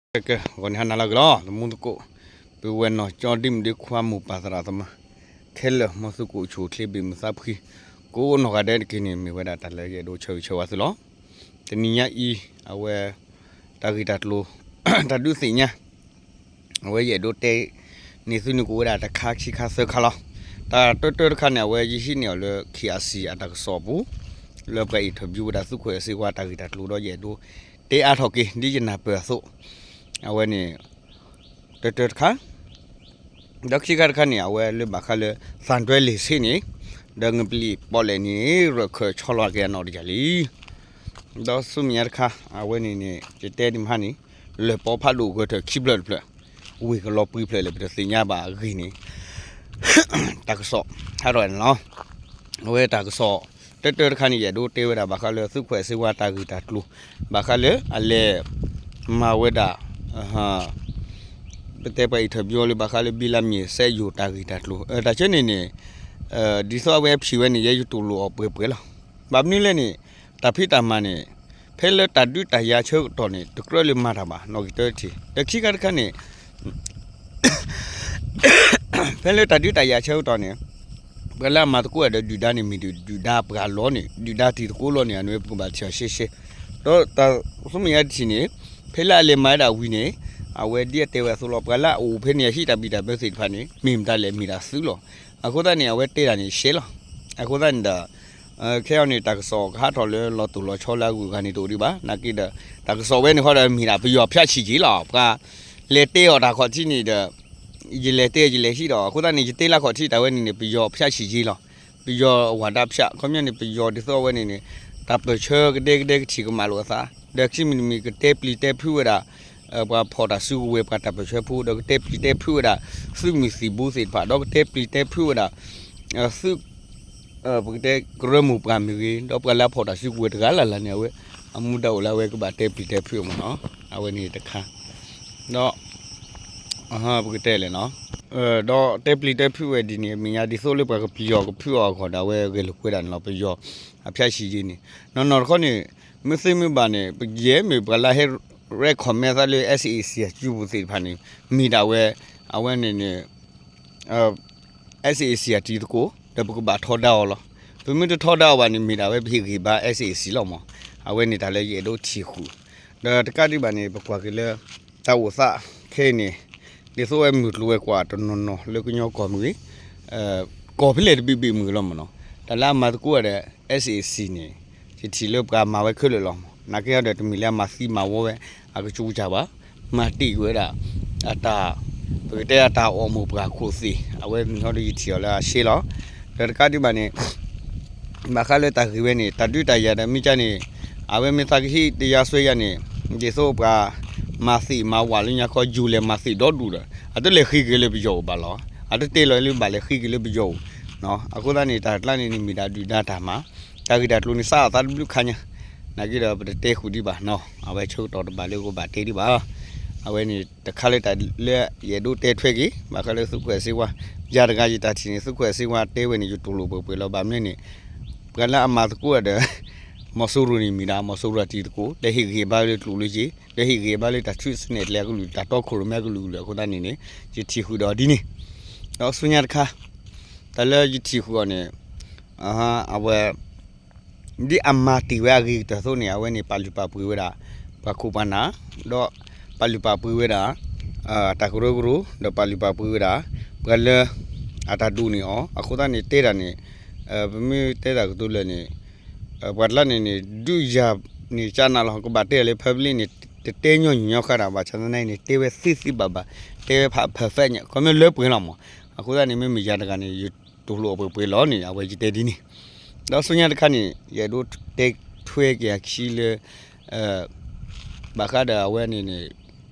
ကဲ ဂီၤနံၤဟါနၤလၢအဂ့ၤလီၤ သမူသကိး, ပုၢ်ဝဲၢ်နီၢ်ကၠီ ဒ့မုၣ်ဒ့ခွါ မိၢ်ပၢ်သရၣ်သမါ ခဲလၢာ် မ်သုကအိၣ်ဆူၣ်အိၣ်ချ့ ဘၣ်မုာ်သးဖှံ ကိးနီၢ်ဂၤဒဲးတက့ၢ်န့ၣ် မ့ၢ်ဝဲဒၣ်တၢ်လၢယအဲၣ်ဒိးဆၢဂ့ၤဆၢဝါသုလီၤ. တနံၤညါအံၤ အဝဲ တၢ်ဂ့ၢ်တၢ်ကျိၤ တၢ်ဒုးသ့ၣ်ညါ အဝဲယအဲၣ်ဒိးတဲ န့ၢ်သုန့ၣ်ကအိၣ်ဝဲဒၣ်တခါခံခါသၢခါလီၤ. တၢ်တၢတၢတခါန့ၣ် အဝဲယဟံးန့ၢ်အီၤလၢ KIC အတၢ်ကစီၣ်အပူၤ လၢပှၤ interview ဝဲဒၣ်သုးခိၣ်အဲၣ်စ့ဝါတၢ်ဂ့ၢ်တၢ်ကျိၤဒီး ယအဲၣ်ဒိးတဲအါထီၣ်က့ၤ ဒ်ယနၢ်ပၢၢ်အသိး အဝဲန့ၣ် တၢတၢတခါ ဒီးခံခါတခါန့ၣ် အဝဲလၢဘၣ်ဃးလၢ သံတွဲလ့ၣ်ဆ့န့ၣ် ဒီးငပျံးပီၣ်လဲၣ်န့ၣ် ရၢၢ်ခၢၣ်ဆီလီၤက့ၤအနီၣ်တယၢ်လံ. ဒီးဆူမဲာ်ညါတခါ အဝဲန့ၣ်န့ၣ် ယတဲဒ်မဟါန့ၣ် လၢၢ်ပီဖးဒိၣ်ဂၢၢ်ထၢၣ်ခံဖျၢၣ်တဖျၢၣ် ဝ့ၢ်ကလီၤပှံၤဖျၢၣ်လၢပတသ့ၣ်ညါဘၣ်အဂ့ၢ်န့ၣ် တၢ်ကစီၣ်ဟးထီၣ်န့ၣ်လီၤ. အဝဲတၢ်ကစီၣ် တၢတၢတခါန့ၣ် ယအဲၣ်ဒိးတဲဝဲဒၣ်ဘၣ်ဃးလၢသုးခိၣ်အဲၣ်စ့ဝါတၢ်ဂ့ၢ်တၢ်ကျိၤ ဘၣ်ဃးလၢအလဲၤ မၤဝဲဒၣ် ပတဲပှၤ interview လၢဘၣ်ဃးလၢ ဘံလါမ့ၢ်စဲယိၤတၢ်ဂ့ၢ်တၢ်ကျိၤ တၢ်ဆၢန့ၣ်န့ၣ် ဒ်သိးအဝဲဖံးဝဲန့ၣ် ယဲယတူၢ်လိာ်အီၤပှဲၤပှဲၤလီၤ. ဘၣ်မနုၤလဲၣ်န့ၣ် တၢ်ဖံးတၢ်မၤန့ၣ် ဖဲလၢတၢ်ဒုးတၢ်ယၤဆၢကတီၢ်န့ၣ် တကြၢးလၢမၤတၢ်ဘၣ် နီၣ်ဂံၢ်တၢတထံၣ် ဒီးခံခါတခါန့ၣ် ဖဲလၢတၢ်ဒုးတၢ်ယၤဆၢကတီၢ်န့ၣ် ပှၤလၢအမၤသကိးဒီးဒုၣ်ဒါန့ၣ် မ့ၢ်ဒုၣ်ဒါပှၤလီၤန့ၣ် ဒုၣ်ဒါတံၤသကိးလီၤန့ၣ် အန့ၣ်ပကဘၣ်ထံၣ်အီၤရှဲရှဲ ဒီးတၢ်ဆူမဲာ်ညါတထံၣ်န့ၣ် ဖဲလၢအလဲၤမၤဝဲဒၣ်ဝံၤန့ၣ် အဝဲဒ်အတဲဝဲအသိးလီၤ ပှၤလၢအအိၣ်ဖဲန့ၣ် အဟံၣ်တၢ်ဘံၣ်တၢ်ဘၢသ့ၣ်တဖၣ်န့ၣ် မ့ၢ်မတၤလဲၣ် မ့ၢ်ဒၣ်သုလီၤ. အဃိသတးန့ၣ် အဝဲတဲဒၣ်န့ၣ်ရှဲလီၤ. အဃိသတးန့ၣ်ဒီး ခဲအံၤန့ၣ် တၢ်ကစီၣ်ကဟးထီၣ်လၢလီၤတိၢ်လီၤဆီလၢအဂုၤအဂၤန့ၣ်တအိၣ်ဒံးဘၣ် နာ်က့ဒီး တၢ်ကစီၣ်ဝဲန့ၣ်ဃီဒီး မ့ၢ်ဒၣ်ပယီၤဖၠးဆံၣ်က့ၤလီၤ ပှၤလဲၤတဲအီၤတၢ်ခီၣ်ထံးန့ၣ်ဒီး ယလဲၤတဲယလဲၤဟံးဒီး အဃိသတးန့ၣ် ယတဲလၢခီၣ်ထံးတၢ်ဝဲန့ၣ်န့ၣ် ပယီၤဖၠးဆံၣ်က့ၤလီၤ. ပယီၤဝၤဒၣ်ဖၠး ခီပညီန့ၣ် ပယီၤဒ်သိးအဝဲန့ၣ်န့ၣ် တၢ်ပၢၢ်ဆၢကဒဲကဒဲကထံၣ်ကမၣ်လိာ်အသး ဒီးခံမံၤတမံၤကတဲပျံၤတဲဖုးဝဲဒၣ် ပှၤဖီၣ်တၢ်စုကဝဲၤ ပှၤတၢ်ပၢၢ်ဆၢဖိ ဒီးကတဲပျံၤတဲဖုးဝဲဒၣ် သုးမုၢ်သံၣ်ဘိသ့ၣ်တဖၣ် ဒီးကတဲပျံၤတဲဖုးဝဲဒၣ် သုး ပကတဲကရၢမိၢ်ပှၢ်မ့ၢ်ဂ့ၤ ဒီးပှၤလၢအဖီၣ်တၢ်စုကဝဲၤတဂၤလၢ်လၢ်န့ၣ် အဝဲ အမူဒါအိၣ်လၢအဝဲကဘၣ်တဲပျံၤတဲဖုးအီၤမ့ၢ်နီၤ အဝဲန့ၣ်တခါ ဒီး ပကတဲလဲၣ်နီၤ ဒီးတဲပျံၤတဲဖုးဝဲဒ်န့ၣ် မဲာ်ညါဒ်သိးလၢပှၤကပျီၤကဖုးအီၤအဂီၢ်ဒီး အဝဲဂဲၤလိာ်ကွဲဒၣ်န့ၣ်လီၤ ပယီၤအဖၠးဆံၣ်က့ၤန့ၣ် နီၢ်နီၢ်တခီန့ၣ် မ့ၢ်သ့မ့ၢ်ဘၣ်န့ၣ် ပယဲၢ်မ့ၢ်ပှၤလၢဟဲ recommend သးလၢ SAC အစုပူၤသ့ၣ်တဖၣ်န့ၣ် မ့ၢ်ဒၣ်ဝဲ အဝဲန့ၣ်န့ၣ် SAC အတံၤသကိး ဒီးပကဘၣ်ထီဒါအီၤလီၤ. ပမ့ၢ်တထီဒါအီၤဘၣ်န့ၣ် မ့ၢ်ဒၣ်ဝဲပဟ့ၣ်ဂံၢ်ဘါ SAC လီၤမး. အဝဲန့ၣ်တၢ်လၢယအဲၣ်ဒိးထံၣ်ဃုာ် ဒီးတကးဒံးဘၣ်န့ၣ် ပကွၢ်က့ၤလၢ တၢ်အိၣ်သးခဲအံၤန့ၣ် ဒ်သိးဝဲမုၢ်ကျိၤဝဲၤကွာ်တနီၤနီၤလၢကညီကီၢ်မ့ၢ်ဂ့ၤ ကီၢ်ဖဲလဲၣ်တဘ့ၣ်ဘ့ၣ်မ့ၢ်ဂ့ၤလီၤမးနီၤ တၢ်လၢအမၤသကိးဒီး SAC န့ၣ် ယထံၣ်လၢပှၤမၤဝဲခဲလၢာ်လီၤမး. နာ်က့ဒီးတမ့ၢ်လၢအမၤသံမၤဝီဝဲ အကစူၤကစၢ်ဘၣ် မၤတ့ၢ်ကွံာ်ဝဲဒၣ် အတၢ် ပကတဲအတၢ်အိၣ်မူပှၤခိၣ်သ့ၣ် အဝဲမ့ၢ်ဟီဒီးယထံၣ်အီၤလၢအရှဲလီၤ. ဒီးတကးဒံးဘၣ်န့ၣ် ဘၣ်ဃးလၢတၢ်ဂ့ၢ်ဝဲန့ၣ် တၢ်ဒုးတၢ်ယၤဒီးမ့ၢ်ကန့ၣ် အဝဲမ့ၢ်သးကဟံးတယါစွဲယၤန့ၣ် ဒ်သိးပှၤမၤသ့ၣ်မၤဝၣ်လၢညါခီ ယူၤလဲၤမၤသ့ၣ်ဒီဒူၣ်ဒီး အတလဲၤဃ့က့ၤလၢပယီၤအိၣ်ဘၣ်လီၤ. အတတဲလီၤလၢဘၣ်လဲၤဃ့က့ၤလၢပယီၤအိၣ် အဃိသတးန့ၣ် တၢ်ကျါန့ၣ်န့ၣ်မ့ၢ်ဒၣ်ဒုၣ်ဒါတၢ်မၤ တၢ်ဂ့ၢ်တၢ်ကျိၤန့ၣ် စးအသးတဘျုးခါညါ နာ်က့ဒီးပတတဲဃုာ်ဒံးဘၣ်နီၤ အဝဲဆၢကတီၢ်တဘၣ်လၢကဘၣ်တဲဒံးဘၣ် အဝဲန့ၣ်တခါလၢတၢ်လၢယအဲၣ်ဒိးတဲထွဲက့ၤ ဘၣ်ဃးလၢသုးခိၣ်အဲၣ်စ့ဝါ ယၤတဂၤယတၢ်ထံၣ်န့ၣ် သုးခိၣ်အဲၣ်စ့ဝါတဲဝဲန့ၣ် ယတူၢ်လိာ်ပှဲၤပှဲၤလီၤ. ဘၣ်မနုၤန့ၣ် ပှၤလၢအမၤသကိးဒီး မီၤစိရိၤန့ၣ်မ့ၢ်ဒၣ် မီၤစိရိၤအတံၤသကိး လဲၤဟ့ၣ်ဂံၢ်ဘါလၢကျိၣ်လၢစ့ လဲၤဟ့ၣ်ဂံၢ်ဘါလၢတၢ်ထုးစနဲၣ်ကျဲအကလုာ် တၢ်တီခိၣ်ရိၣ်မဲအကလုာ်ကလုာ်အဃိသတးန့ၣ်န့ၣ် ယထံၣ်ဃုာ်ဒီးဒ်န့ၣ် ဒီးဆူညါတခါ တၢ်လၢယထံၣ်ဃုာ်အီၤန့ၣ် အဝဲ ဒ်အမၤတ့ၢ်ဝဲအဂ့ၤကတၢၢ်အသိးန့ၣ် အဝဲန့ၣ်ပာ်လုၢ်ပာ်ပှ့ၤဝဲဒၣ် ပှၤခိၣ်ပှၤနၢ် ဒီးပာ်လုၢ်ပာ်ပှ့ၤဝဲဒၣ် တၢ်ကရၢကရိ ဒီးပာ်လုၢ်ပာ်ပှ့ၤဝဲဒၣ် ပှၤလၢ အတၢ်ဒိးန့ၢ်အီၤ အဃိသတးန့ၣ်တဲတၢ်န့ၣ် ပမ့ၢ်တဲတၢ်ကတိၤလၢာ်န့ၣ် ပှၤတလါန့ၣ်န့ၣ် ဒုးယၤန့ၣ်ကနၣ်လီၤ ကဘၣ်တဲလၢ public န့ၣ် တတဲညီညီဃာ်တၢ်ဘၣ်ဆၣ်သနာ်က့န့ၣ် တဲဝဲသ့သ့ဘၣ်ဘၣ် တဲဝဲဖး perfect ညါ ခီမ့ၢ်လၢပှဲၤလီၤမး အဃိသတးန့ၣ် မ့ၢ်မ့ၢ်ယၤတဂၤန့ၣ် ယတူၢ်လိာ်အပှဲၤပှဲၤလီၤန့ၣ် အဝဲယတဲဒ်န့ၣ် ဒီးဆူညါတခါန့ၣ် ယအဲၣ်ဒိးတဲထွဲက့ၤအခံလၢ ဘၣ်ဃးဒီးအဝဲန့ၣ်န့ၣ်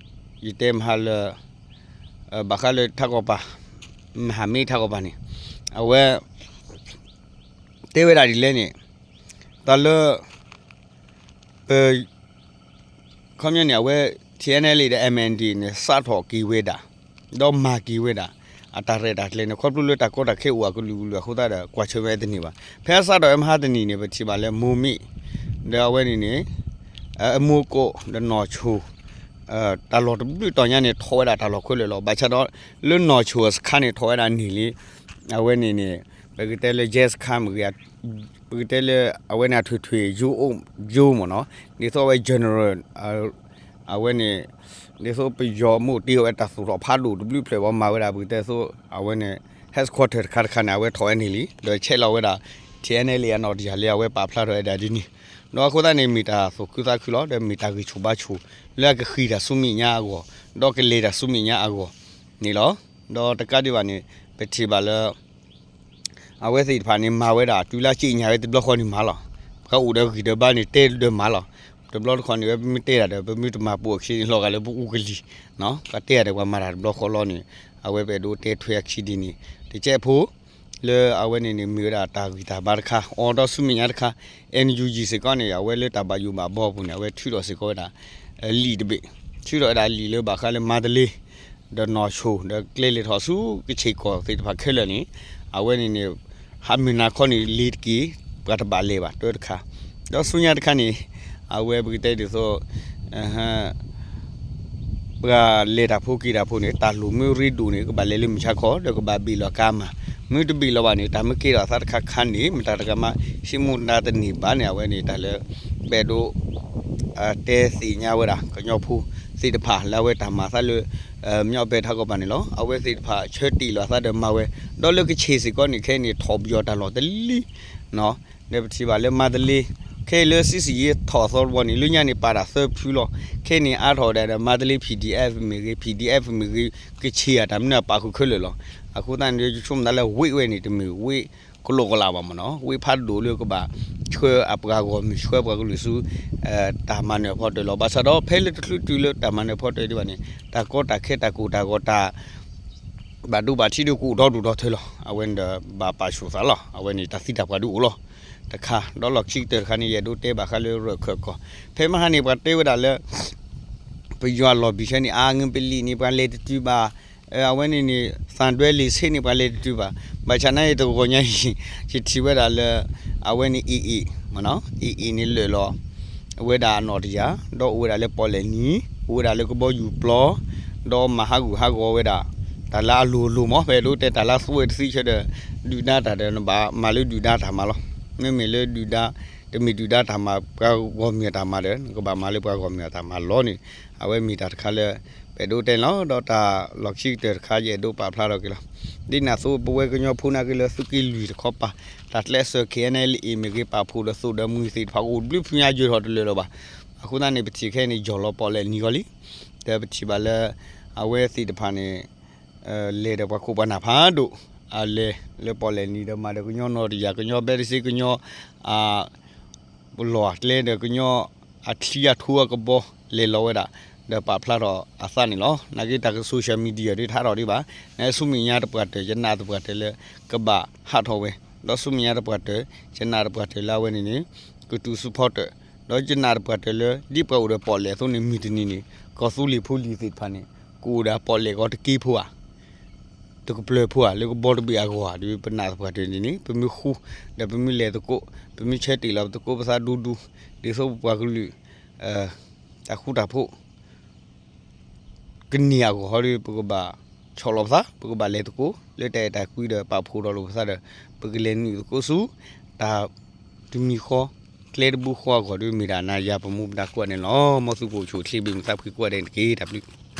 ယတဲမဟါလၢ ဘၣ်ဃးလၢထးကီၢ်ပၤ မဟာမိတ်ထးကီၢ်ပၤန့ၣ် အဝဲ တဲဝဲဒၣ်ဒ်လဲၣ်န့ၣ် တၢ်လၢ ပ ခီပညီန့ၣ် အဝဲ TNLA ဒီး MNDAA န့ၣ် စးထီၣ်က့ၤဝဲဒၣ် ဒီးမၤက့ၤဝဲဒၣ် အတၢ်ရဲၣ်တၢ်ကျဲၤန့ၣ် ခီဖျိလၢတၢ်ကီတၢ်ခဲအိၣ်အကလုာ်ကလုာ်အဃိသတးဒီး ကွၢ်ဆၢၣ်မဲာ်တန့ၢ်ဘၣ်. ဖဲအစးထီၣ်အမဟါတနံၤန့ၣ် ပထံၣ်ဘၣ်လၢ မိၢ်မ့ၣ် ဒီးအဝဲန့ၣ်န့ၣ် အမိၢ်ကိး ဒီးနီၢ်ဆိၣ် တၢ်လီၢ်တဘျုးတီၤညါန့ၣ် ထီၣ်ဝဲဒၣ်တၢ်လီၢ်ခဲလၢာ်လီၤ. ဘၣ်ဆၣ်ဒီး လၢနီၢ်ဆိၣ်အစခါန့ၣ် ထီၣ်ဝဲဒၣ်န့ၢ်လံ. အဝဲန့ၣ်န့ၣ် ပကတဲလၢ ရဲစခန်း မ့ၢ်ဂ့ၤ, ပကတဲလၢ အဝဲန့ၣ်အထွေထွေ ရုံး မ့ၢ်နီၤ, ဒ်သိးအဝဲ general အဝဲန့ၣ် ဒ်သိးပယီၤမ့ၢ်တ့အဝဲတၢ်သိၣ်ထီၣ်ဖးဒိၣ်တဘျုးဖျၢၣ်ဘၣ် မၤဝဲဒၣ် ပကတဲသိး အဝဲန့ၣ် headquarter တခါတခါန့ၣ် အဝဲထီၣ်ဝဲန့ၢ်လံ. ဒီးဆဲးလီၤဝဲဒၣ် ထံၣ် အဲၣ် အဲၣ် လၢအနီၣ်တယၢ်လၢအဝဲပာ်ဖျါထီၣ်ဝဲဒၣ်ဒ်န့ၣ်, ဒီးအဃိသတးန့ၣ် မ့ၢ်တၢ်သူၣ်ခုသးခုလီၤ. ဒီးမ့ၢ်တၢ်ဂံၢ်ဆူၣ်ဘါဆူၣ် လၢအကဃ့ၢ်တၢ်ဆူမဲာ်ညါအဂီၢ်, ဒီးကလဲၤတၢ်ဆူမဲာ်ညါအဂီၢ်န့ၣ်လီၤ. ဒီးတကးဒံးဘၣ်န့ၣ် ပထံၣ်ဘၣ်လၢ အဝဲသ့ၣ်တဖၣ်န့ၣ် မၤဝဲဒၣ် တုၤလၢစ့ၣ်ညါဝဲတဘျီဃီန့ၣ်မၤလီၤ. ပှၤအိၣ်ဒီးဂံၢ်ဒီးဘါန့ၣ် တဲဒီးမၤလီၤ. တဘျီတခီၣ်န့ၣ် ဝဲပမ့ၢ်တဲတၢ်ဒီး ပမ့ၢ်တမၤပိာ်အခံန့ၣ် လီၤဂာ်လၢပအူကလံၤ, ပှၤတဲတၢ်ဒီးပှၤမၤတၢ်တဘျီဃီလီၤန့ၣ် အဝဲပအဲၣ်ဒိးတဲထွဲအခံဒ်န့ၣ် တကဲးဖိ လၢအဝဲန့ၣ်န့ၣ် မ့ၢ်ဝဲဒၣ်တၢ်ဂံၢ်တၢ်ဘါတခါ အိၣ်ဒီးဆူမဲာ်ညါတခါ, အဲၣ်ယူၣ်ယံၣ် စ့ၢ်ကီးန့ၣ် အဝဲလၢတၢ်ဘၣ်ယိၣ်ဘၣ်ဘီအပူၤန့ၣ် အဝဲထုးထီၣ်စ့ၢ်ကီးဝဲဒၣ် လံာ်တဘ့ၣ်, ထုးထီၣ်ဝဲဒၣ်လံာ်လၢဘၣ်ဃးလၢမါတလ့ ဒီးနီၢ်ဆိၣ် ဒီးကျဲလဲၤထီၣ်ဆူကဆ့ၣ်ကီၢ်သ့ၣ်တဖၣ်ခဲလၢာ်န့ၣ် အဝဲန့ၣ်န့ၣ် ဟးမုၢ်နၤခီန့ၣ် လ့ၤတက့ၢ် ပှၤတဘၣ်လဲၤဘၣ် တၢတခါ, ဒီးဆူညါတခါန့ၣ် အဝဲပကတဲဒ်သိး ပှၤလဲၤတၢ်ဖိက့ၤတၢ်ဖိန့ၣ် တၢ်လိၣ်မ့ၢ်ရ့ဒိၣ်န့ၣ် ကဘၣ်လဲၤလၢမုၢ်ဆါခီ ဒီးကဘၣ်ဘ့ၣ်လီၤကါမး, မ့ၢ်တဘ့ၣ်လီၤဘၣ်န့ၣ် တၢ်မ့ၢ်ကဲထီၣ်အသးတခါခါန့ၣ် မတၤတဂၤမး ဟံးမူဒါတန့ၢ်ဘၣ်န့ၣ် အဝဲန့ၣ်တၢ်လၢ ပအဲၣ်ဒိး တဲသ့ၣ်ညါဝဲဒၣ် ကညီဖိသ့ၣ်တဖၣ် လၢအဝဲတၢ်မၤအသးလၢ မညီဖဲထးကီးပၤန့ၣ်လီၤ. အဝဲသ့ၣ်တဖၣ်ဆၢတ့ၢ်လီၤအသးဒီးမၤဝဲ ဒီးလၢကဆ့ၣ်စ့ၢ်ကီးန့ၣ် ခဲအံၤန့ၣ် ထီၣ်ပယီၤတၢ်လီၢ်တလံ ဒီးပထံၣ်ဘၣ်လၢမါတလ့ ခဲအံၤလၢ စစ်ဆင်ရေး ထီၣ်အသီတဘျီန့ၣ် လၢညါန့ၣ်ပာ်တၢ်သၢဖုလီၤ. ခဲအံၤန့ၣ်အါထီၣ်ဝဲဒၣ်ဒီး မါတလ့ PDF မ့ၢ်ဂ့ၤ PDF မ့ၢ်ဂ့ၤ ကဆ့ၣ်အတၢ်မနုၤအပာ်ဃုာ်ခဲလၢာ်လီၤ. အဃိသတးန့ၣ် ယဆိကမိၣ်သးလၢဝ့ၢ်ဝဲန့ၣ် တမ့ၢ်ဝ့ၢ်ကလိာ်ကလးဘၣ်မ့ၢ်နီၤ, ဝ့ၢ်ဖးဒိၣ်လၢကဘၣ်ဆှၢအပှၤဂီၢ်မုၢ် ဆှၢပှၤကလုာ်ဆူ တၢ်မၤနၢၤအဖီတၢၣ်လီၤ. ဘၣ်ဆၣ်ဒီးဖဲလၢတချုးတုၤလၢတၢ်မၤနၢၤအဖီတၢၣ်ဒံးဘၣ်န့ၣ် တၢ်ကီတၢ်ခဲတၢ်ကိၢ်တၢ်ဂီၤတၢ် ဘၣ်ဒိဘၣ်ထံးဒီးကအိၣ်ဒီဒူၣ်ဒီထၢလီၤ. အဝဲန့ၣ်ဒီးဘၣ်ပာ်ဆူၣ်သးလီၤ. အဝဲန့ၣ်တၢ်သံတၢ်ပှၢ်ဒုးအိၣ်လီၤ. တခါ ဒီးလီၢ်ခံကတၢၢ်တခါန့ၣ် ယအဲၣ်ဒိးတဲဘၣ်ဃးလၢရၢၢ်ခၢၣ်ကီၢ် ဖဲမဟါန့ၣ် ပှၤတဲဝဲဒၣ်လၢ ပယီၤအလီၢ်ဘံၣ်ဆဲန့ၣ် အါ ငပလံၣ်န့ၣ် ပှၤလဲၤတတုၤဘၣ်, အဝဲန့ၣ်န့ၣ် သံတွဲလ့ၣ်ဆ့န့ၣ် ပှၤလဲၤတတုၤဘၣ်. ဘၣ်ဆၣ်နာ်အံၤတဂီၤညါအံၤ ယထံၣ်ဝဲဒၣ်လၢ အဝဲန့ၣ် AA မ့ၢ်နီၤ, AA န့ၣ်လၢာ်လီၤ အဝဲဒၣ်အနီၣ်တယၢ် ဒီးအိၣ်ဝဲဒၣ်လၢပီၣ်လဲၣ်နံၤ အိၣ်ဝဲဒၣ်လၢကဘီယူၤပျီ ဒီးမၤဟးဂူာ်ဟးဂီၤဝဲဒၣ် တၢ်လၢအလိၤလိၤမ့ၢ် ပအဲၣ်ဒိးတဲတၢ်လၢအသွဲတသ့ဆၢဒီး ဒုၣ်ဒါတၢ်ဒီးနဘၣ်မၤလၢဒုၣ်ဒါတၢ်မၤလီၤ. မ့မ့ၢ်လၢဒုၣ်ဒါ တမ့ၢ်ဒုၣ်ဒါတၢ်မၤ ပှၤဂီၢ်မုၢ်အတၢ်မၤဒီး နကဘၣ်မၤလၢပှၤဂီၢ်မုၢ်အတၢ်မၤလီၤန့ၣ် အဝဲမ့ၢ်တၢ်တခါလၢ ပအဲၣ်ဒိးတဲန့ၣ်လီၤ. ဒီးတၢ်လီၢ်ခံကတၢၢ်တခါ ယအဲၣ်ဒိးပာ်ဖျါထီၣ်က့ၤလီၤ. ဒ်န့ၣ်အသိး ပဝဲကညီဖိနာ်က့လၢသုးက့လွံၢ်တခီပၤ တၢ်ကျဲးစၢး KNLA မ့ၢ်ဂ့ၤ ပာ်ဖှိၣ်ဒီးသိၣ်ဒီးမှံၤသ့ၣ်တဖၣ် အိၣ်တဘျုးဖုညါယၢၤထီၣ်တလၢာ်လၢၤဘၣ်. အဃိသတးန့ၣ် ပထံၣ်ခဲအံၤန့ၣ် ယီၢ်လီၤပီၣ်လဲၣ်နံၤဂီၢ်လံ. ဒီးပထံၣ်ဘၣ်လၢ အဝဲသ့ၣ်တဖၣ်န့ၣ် လဲၤဒီးပှၤခိၣ်ပှၤနၢ်ဖးဒိၣ် အလဲၤလၢပီၣ်လဲၣ်နံၤဒီးမၤဒီးကညီနီၣ်တယၢ် ကညီဘဲတစ့ ကညီ လီၢ်အကျဲဒီးကညီအချံအထူအကဘီ လဲၤလီၤဝဲဒၣ် ဒီးပာ်ဖျါထီၣ်အသးန့ၣ်လီၤ. နာ်က့တၢ်က social media ဒ်တဟးထီၣ်ဒံးဘၣ်, နဆူမဲာ်ညါတပှၢ်တၢၢ် ယနာ်တပှၢ်တၢၢ်လၢကဘၣ်ဟးထီၣ်ဝဲ, ဒီးဆူမဲာ်ညါတပှၢ်တၢၢ် ယနာ်တပှၢ်တၢၢ်လၢအဝဲန့ၣ်န့ၣ် ကတုၤဆူဖီတၢၣ်, ဒီးယနာ်တပှၢ်တၢၢ်လၢ ဒ်ပှၤအိၣ်ဒီးပီၣ်လဲၣ်အသိးန့ၣ် မုၢ်တနံၤန့ၣ် ကီၢ်သူလ့ၤဖိလံၤသ့ၣ်တဖၣ်န့ၣ် ကအိၣ်ဒီးပီၣ်လဲၣ်ကီးတက့ဖိဧါ တကပျၢၤဖိဧါ လၢကဘီတဘ့ၣ်အဂီၢ်ဧါ ဒီးပနာ်သပှၢ်တၢၢ်န့ၣ်န့ၣ် ပမ့ၢ်ဃူ ဒီးပမ့ၢ်လဲၤသကိး ပမ့ၢ်ဆၢတ့ၢ်လီၤပသကိးပသးဒူဒူ ဒ်သိးပပှၤကလုာ် တၢ်ဃူတၢ်ဖိး ကန့ၢ်အဂီၢ်ဟီဒီး ပကဘၣ်ဆီၣ်လီၤပသး ပကဘၣ်လဲၤသကိး လၢတၢ်အဲၣ်တၢ်ကွံဒီး ပာ်ဖှိၣ်ထီၣ်လိာ်ပသးဒီး ပကလဲၤနုာ်သကိးဆူ တၢ်တမံၤဃီ ကျဲတဘိဃီအဂီၢ်ဒီး မ့ၢ်ဒၣ်နၤယၤပမူပဒါကိးဂၤဒဲးန့ၣ်လီၤ. မ်သုကအိၣ်ဆူၣ်အိၣ်ချ့ဘၣ်မုာ်သးဖှံကိးဂၤဒဲးန့ၣ်တက့ၢ်. တၢ်ဘျုး